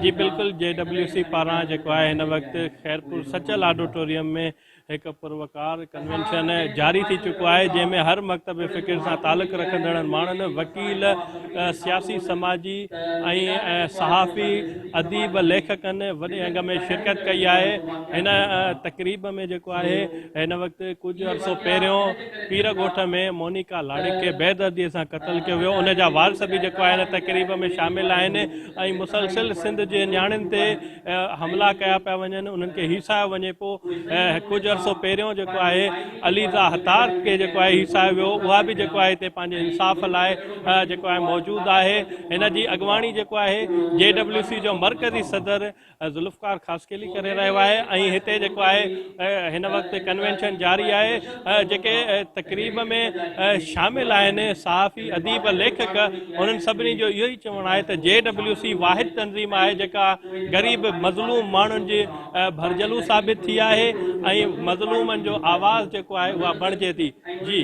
جي بلڪل جي ڊبليو سي پاران جيڪو آهي هن وقت خيرپور سچل آڊيٽوريم ۾ هڪ پروقار ڪنوينشن جاري ٿي چڪو آهي جنهن ۾ هر مڪتب فڪر سان تعلق رکندڙن ماڻهن وڪيل سياسي سماجي ۽ صحافي اديب ليکڪن وڏي انگ ۾ شرڪت ڪئي آهي هن تقريب ۾ جيڪو آهي هن وقت ڪجهه عرصو پهريون پير ڳوٺ ۾ مونيڪا لاڙڪ کي بيدردي سان قتل ڪيو ويو ان جا وارث به جيڪو آهي هن تقريب ۾ شامل آهن ۽ مسلسل سنڌ جي نياڻين تي حملا ڪيا پيا وڃن انهن کي هيسايو وڃي پيو ڪجهه عرصو پهريون جيڪو آهي عليزا هتار کي جيڪو آهي هيسايو ويو اها به جيڪو آهي هتي پنهنجي انصاف لاء جيڪو آهي موجود آهي هن جي اڳواڻي جيڪو آهي جي ڊبليو سي جو مرڪزي صدر ذوالفقار خاصخيلي ڪري رهيو آهي ۽ هتي جيڪو آهي هن وقت ڪنوينشن جاري آهي جيڪي تقريب ۾ شامل آهن صحافي اديب ليکڪ انهن سڀني جو اهو ئي چوڻ آهي ته جي ڊبليو سي واحد تنظيم آهي جيڪا غريب مظلوم ماڻهن جي ڀرجهلو ثابت ٿي آهي ۽ مظلومن جو آواز جيڪو آهي اها بڻجي ٿي جي.